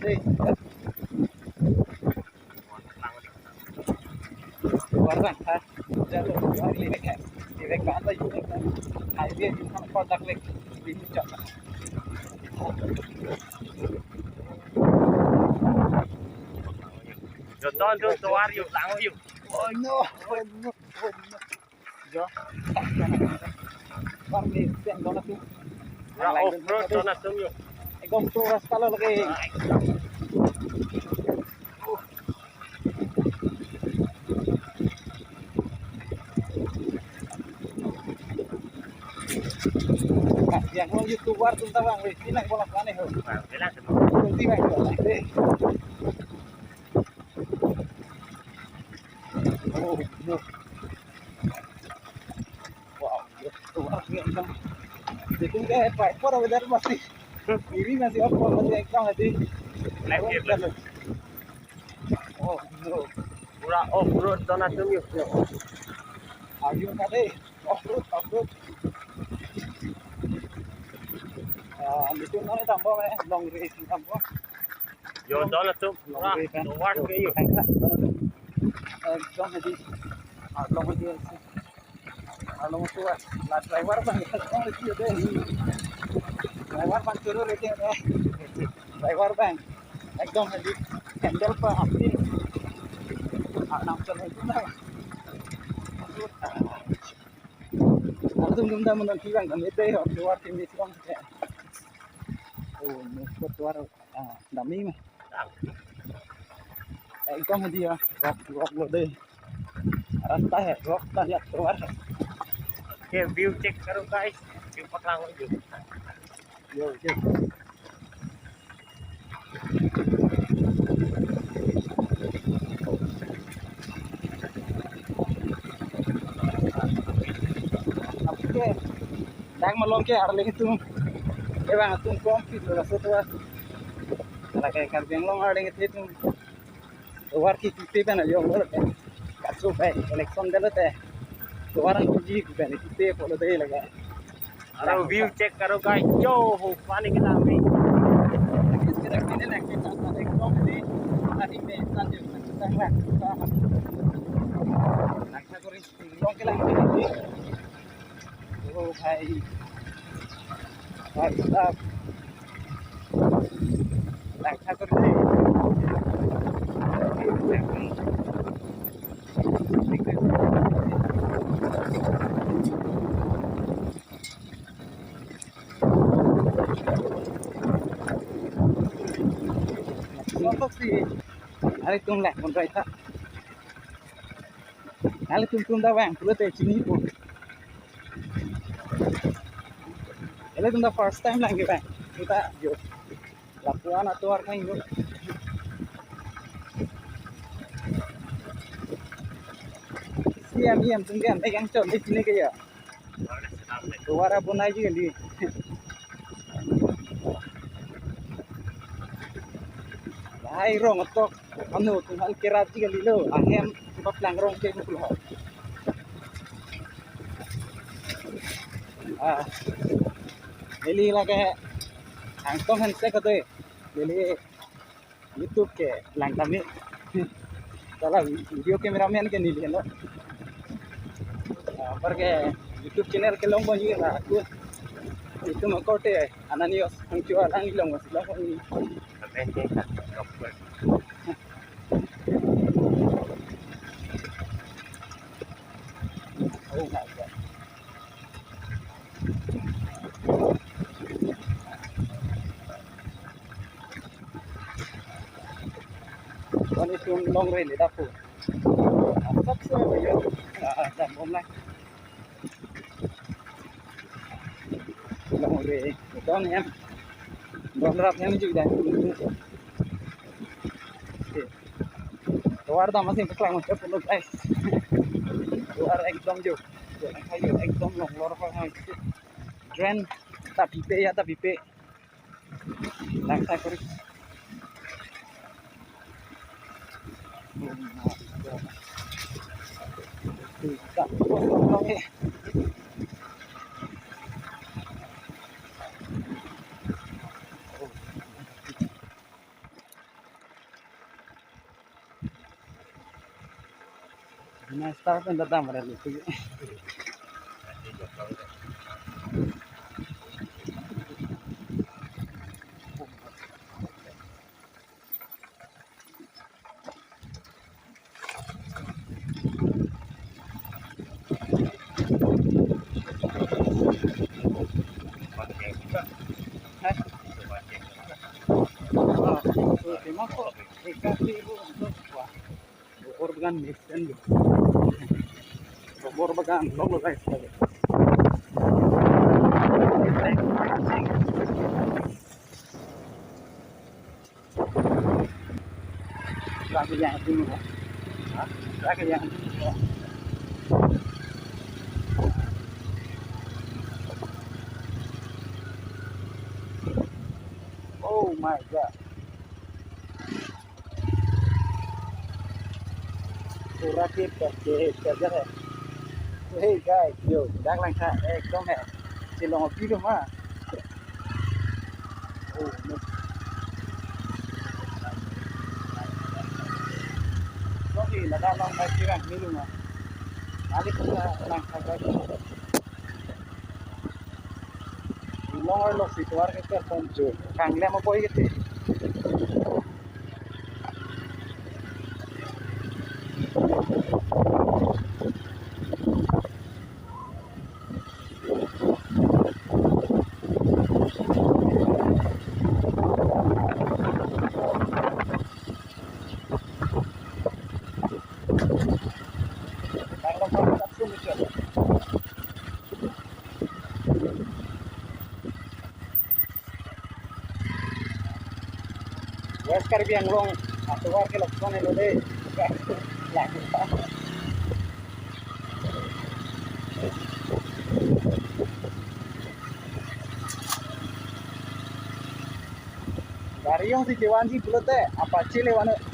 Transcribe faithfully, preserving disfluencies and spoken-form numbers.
Hey. Warang ha. Jalo, warang lek ha. Lek ha, ata yun ha. Highway yun ha, kodak lek. Lek chok. Yo, ton, ton, tovar yo, lang yo. Oh no, oh no, oh no. Jo. War ni, siang don atum. Pura off-road don atum yo. Ekdom pro rasta lo lagi. Yang mau YouTuber tuh, tawang weh, ini bola mana ho? Bang, bilang semua. Ini bang, ini. Oh, no. Wow, yo, tovar ni ekdom. Dekhen ke, driver weather masih. Ini masih apa, masih ekdom hati. Left gear, left. Oh, no. Pura off-road don atum yo. Ayo, kade. Off-road, off-road. Ah, itu mana tambah, eh? Long race tambah. Yo, don atum, pura tovar ke yo. Ekdom hadi. Along hadi ase. Along tu la driver bang, along hadi ase. Driver bang churu leke de. Driver bang. Ekdom hadi. Handle pa api. Anam chalo tu na. Atum dum dam non ti bang kami dei ho, tovar kami si bang. Oh, no, tovar. Ah, dam-i ma. Ekdom hadi ya, rock, rock lo dei. Rasta hai, rock ta ya, tovar hai. Okay, view check karo guys. View paklang ho. Yo, check. Okay. Dak malom ke arleng atum. Kevang atum kompit lo laso tovar. Lake Karbi Anglong arleng atum. Tovar kekipi pen ajo lo. Kaso pen election dalo te. Tovar ang kuji pen kekipi pulo dei lake. Aro view check karo guys. Yo, ho, pani kita ambil. Kis kira kini lagi kita ekdom di tadi me sanjung kita lah. Kita. Langtha kori. Long ke lang ke. Oh, hai. Hai, stop. Langtha kori. Sontok si. Ari tung lek mon rai ta. Nangli tum tum ta vang pulote chinipo. Ilitum ta first time lang kevang. Kita yo. Lapuan atovar kang yo. Si ami atum ke ante kangchot di chini ke ya. Tovar abonai ji kali. Lahai rong atok. Ano, tum han kerap ji kali lo. Ahem, tum paplang rong ke mukul ho. Ah. Neli lake. Angtong han se kade. Neli YouTube ke lang kami. Salah video cameraman ke neli lo. Ah, apar ke YouTube channel kelong boni la aku. Itu makote Ananios Hangcho alang ilong mas long boni. Oh my God. Koni tum long rele dapo. Asap se yo. Ah, dam bom la. Long re. Don em. Don rap em ju dan. Tovar dam asin paklang mo pulo guys. Tovar ekdom jo. Ayo ekdom long lor pa hai. Drain ta pipe ya ta pipe. Langtha kori. Na start pen datang pada itu. Bobor bagan mesen do. Bobor bagan lok lo guys. Lagi yang itu, ha? Lagi yang itu. Oh my God. Pura ke, ke, ke, ke, ke. Hey guys, yo, dak Langkha ekdom he. Chilong api do ma. Oh, no. Sorry, ladak along bike tirang milu ma. Alik pura Langkha guys. Long arlo si tovar ke perform jo. Kangle mo boy kiti. West Karbi Anglong atovar ke lapuson helo dei. Lagi. Gari jongsi kevanji pulote Apache le van.